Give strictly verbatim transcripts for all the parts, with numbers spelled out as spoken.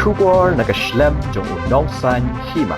Khubor na ka shlem jong u nongsaiñ hima.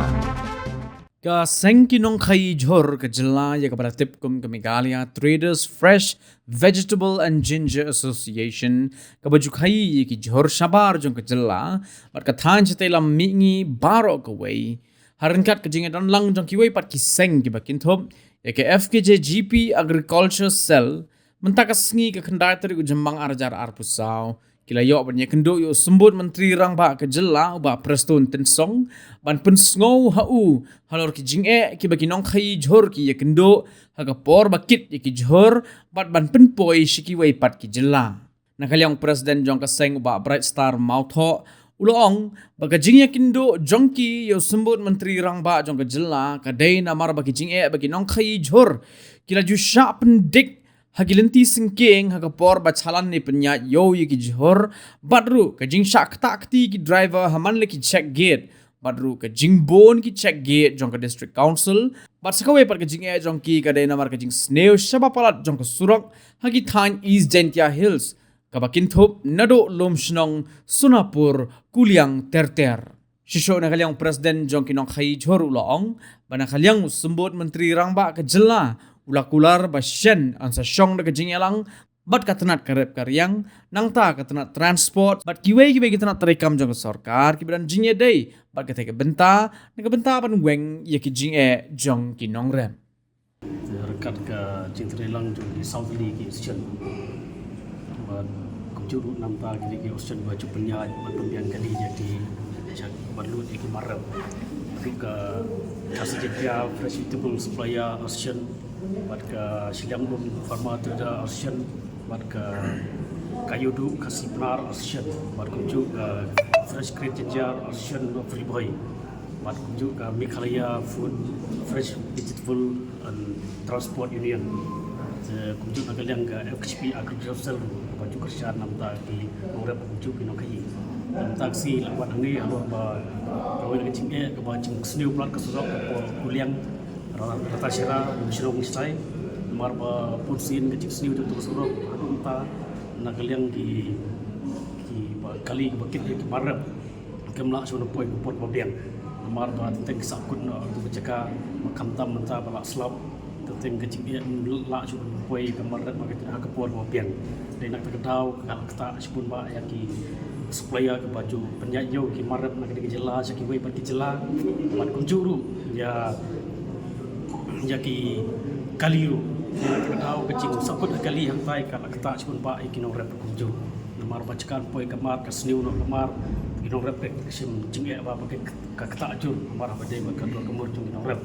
Ka seng ki nongkhaii jhur ka jylla ïa kaba la tip kum ka Meghalaya Traders Fresh Vegetable and Ginger Association, kaba ju khaii ïa ki jhur shabar jong ka jylla bad ka thaiñ shatei lam mihngi baroh kawei, ha ryngkat ka jingdon lang jong kiwei pat ki seng kiba kynthup ïa ka F K J G P Agriculture Cell, mynta ka sngi ka khyndai tarik u Jymmang ar hajar arphew saw, ki la ïoh ban ïakynduh ïa u Symbud Myntri Rangbah ka jylla, u Bah Prestone Tynsong, ban pynsngew ha u halor ki jingeh kiba ki nongkhaii jhur ki ïakynduh ha ka por ba kit ïa ki jhur bad ban pynpoi sha kiwei pat ki jylla. Na ka liang u President jong ka seng, u Bah Bright Star Mawthoh, u la ong ba ka jingïakynduh jong ki ïa u Symbud Myntri Rangbah jong ka jylla ka dei namar ba ki jingeh ba ki nongkhaii jhur ki la ju shah pyndik ha ki lynti syngkien ha ka por ba chalan ne pynïaid ïew ïa ki jhur, bad ruh ka jingshah ktah kti ki driver ha man la ki check gate, bad ruh ka jingbun ki check gate jong ka District Council, bad sa kawei pat ka jingeh jong ki ka dei namar ka jingsniew shaba palat jong ka surok ha ki thaiñ East Jaintia Hills, kaba kynthup naduh Lumshnong, Sonapur, Kuliang ter ter. Shisha na ka liang u President jong ki nongkhaii jhur u la ong ba na ka liang u Symbud Myntri Rangbah ka jylla u la kular ba shen yn sa shong da ka jingïalang bad ka tnat ka rep ka riang, nangta ka tnat transport bad kiwei kiwei ki tnat treikam jong ka sorkar kiba don jingïadei bad katei ka bynta, na ka bynta ban weng ïa ki jingeh jong ki nongrep. Ryngkat ka jingtreilang jong ki saw tylli ki association. Bad kumjuh ruh namar kine ki association ba ju pynïaid bad pynbiang kali ïa ki, ïa ki bad lut ïa ki mar rep. Ruh ka Khasi Jaintia Fresh Vegetable Supplier Association, bad ka Shilliang Lum Pharma Trader Association, bad ka Kaiawduh Khasi Pnar Association, bad kumjuh ka Fresh Green Ginger Association of Ri Bhoi, bad kumjuh ka Meghalaya Food Fresh Vegetable and Transport Union. Te kumjuh na ka liang ka F K J P Agriculture Cell, kaba ju kyrshan namar ki nongrep kumjuh ki nongkhaii. Namar ka sngi la wan hangne halor ba kawei na ka jingeh kaba jingsniew palat ka surok ka por Kuliang Ra-, Ratacherra, Lumshnong shatai. Namar ba bun sien ka jingsniew jong ka surok haduh mynta na ka liang ki, kiba kali kiba kit ïa ki mar rep kim lah shuh ban poi ka por ba biang. Namar ba teng ki sahkut noh ha ka jaka, ba khamtam mynta ba la slap, teng ka jingeh ym lah shuh ban poi ka mar rep ha ka por ba biang. Dei na kata ka daw ka la ktah shibun bah ïa ki supplier kiba ju pynïaid ïew ki mar rep na kane ka jylla sha kiwei pat ki jylla, bad kumjuh ruh ïa, ïa ki kali ruh. Dei na kata ka daw ka jingsahkut ha kali hangtai ka la ktah shibun bah ïa ki nongrep kumjuh. Namar ba jaka poi ka mar ka sniew noh ka mar, ki nongrep ka shim jingeh ba, ba ka, ka ktah jur namar ba dei bad ka dor ka mur jong ki nongrep.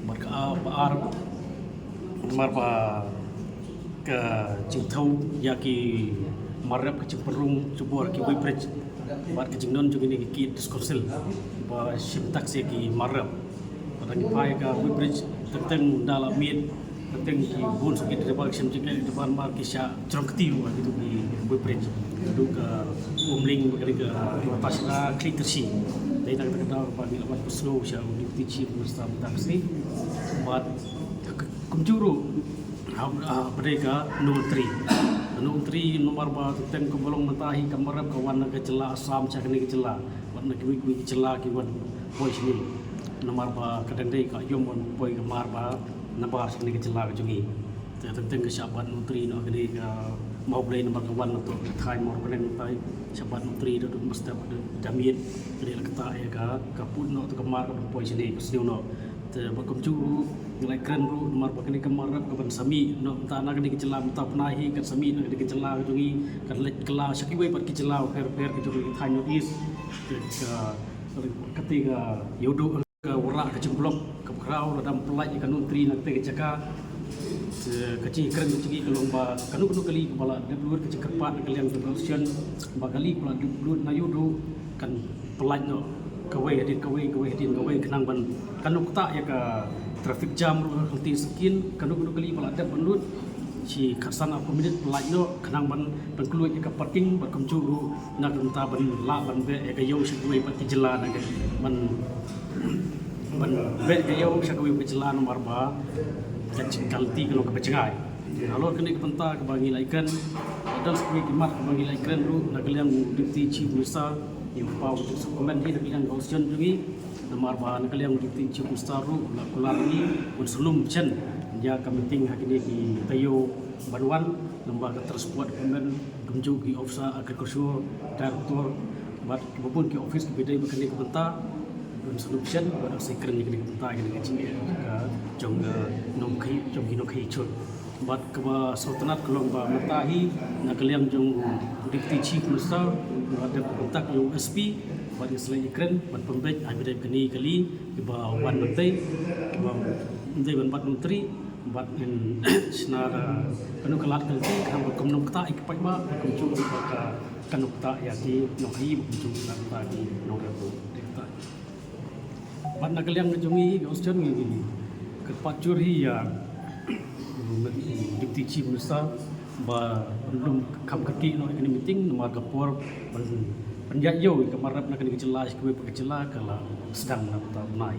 Bad ka, ah, ba ar, namar ba ka jingthew ïa ki mar rep ka jingpynrung jubor ki weighbridge bad ka jingdon jong kine ki District Council ba shim tax ïa ki mar rep. Bad ngi phai ka weighbridge, teng teng da la miet, teng teng ki bun suk ki driver ki shim jingeh, driver mar ki shah jrong kti ruh ha kitu ki weighbridge. Haduh ka Umling bad kane ka Ratacherra Khliehtyrshi. Dei na kata ka daw ba ngi la wan pynsngew sha u Deputy Chief Minister mynta ka sngi. Bad kumjuh ruh ha, ha, ba dei ka Nontri. Nontri namar ba teng kumba long mynta hi ka mar rep ka wan na ka jylla Assam sha kane ka jylla. Bad na kiwei kiwei ki jylla ki wan poi shane. Namar ba ka dang dei ka aïom ban poi ka mar ba nabar sha kane ka jylla ka jong ngi. Te teng teng ka shah bat Nontri noh kane ka Mawblei namar ka wan na to ka thaiñ Mawryngkneng mynta, shah bat Nontri da duk ba step da, da miet. Kane la ktah ïa ka, ka put noh to ka mar ka ban poi shane ka sniew noh. Te bad kumjuh ruh ngi la kren ruh namar ba kane ka mar rep ka ban sa mih noh mynta na kane ka jylla mynta, pynai hi kan sa mih na kane ka jylla ka jong ngi, kan leit kylla sha kiwei pat ki jylla bapher bapher ka jong ka thaiñ North East. Te ka, kata ka Ïewduh ka Warraq ka jingblok kaba khraw, lada ym pyllait ïa ka Nontri na kata ka jaka. Te ka jingkren ka jong ngi ka long ba kano kano kali kaba la dep lut ka jingkyrpad na ka liang jong ka association, ba kali kaba la dep lut na Ïewduh kan pyllait noh kawei hadien kawei, kawei hadien kawei, khnang ban, kano kata ïa ka traffic jam ruh ha ka lynti syngkien, kano kano kali ba la dep ban lut shi khatsan arphew minit pyllait noh, khnang ban, ban khlad ïa ka parking, bad kumjuh ruh na ka bynta ban lah ban beh ïa ka ïew sha kiwei pat ki jylla, na ka ban, ban beh ïa ka ïew sha kiwei pat ki jylla namar ba ka jing, ka lynti ka long kaba jngai. Halor kane ka bynta kaba ngi la ïakren, don sa kawei ka mat kaba ngi la ïakren ruh na ka liang u Deputy Chief Minister, ïa u Bah Constantine Cohen hi na ka liang ka opposition jong ngi. Namar ba na ka liang u Deputy Chief Minister ruh u la kular ïa ngi ban sa lum shen ïa ka meeting ha kine ki taïew ban wan, namar ka Transport Department, kumjuh ki officer Agriculture, Director, bad kiba bun ki office kiba dei bad kane ka bynta, ban sa lum shen bad sa ïakren ïa kane ka bynta, ïa kane ka jingeh ka jong ka nongkhaïi, jong ki nongkhaïi chun. Bad kaba sngewtynnat ka long ba mynta hi na ka liang jong u Deputy Chief Minister, bad da ka bynta ka jong u S P, bad ngi sa leit ïakren bad pynbeit ha kaba dei bad kane ka kali kaba wan mynta, kaba mynta ban bat Montri, bad ngin shna da kano ka lad ka lynti, khnang ba kum nongktah ïa ki paidbah, kumjuh ruh ba ka, ka nongktah ïa ki nongkhaïi, kumjuh ruh ka nongktah ïa ki nongrep ruh. Bad na ka liang ka jong ngi, ka opposition ngi, ngi kyrpad jur hi ïa Deputy Chief Minister ba lum kham kyrkieh noh ïa kane ka meeting, namar ka por ban, ban ïaid ïew ïa ka mar rep na kane ka jylla sha kawei pat ka jylla ka la sdang na ka bynta u bnai.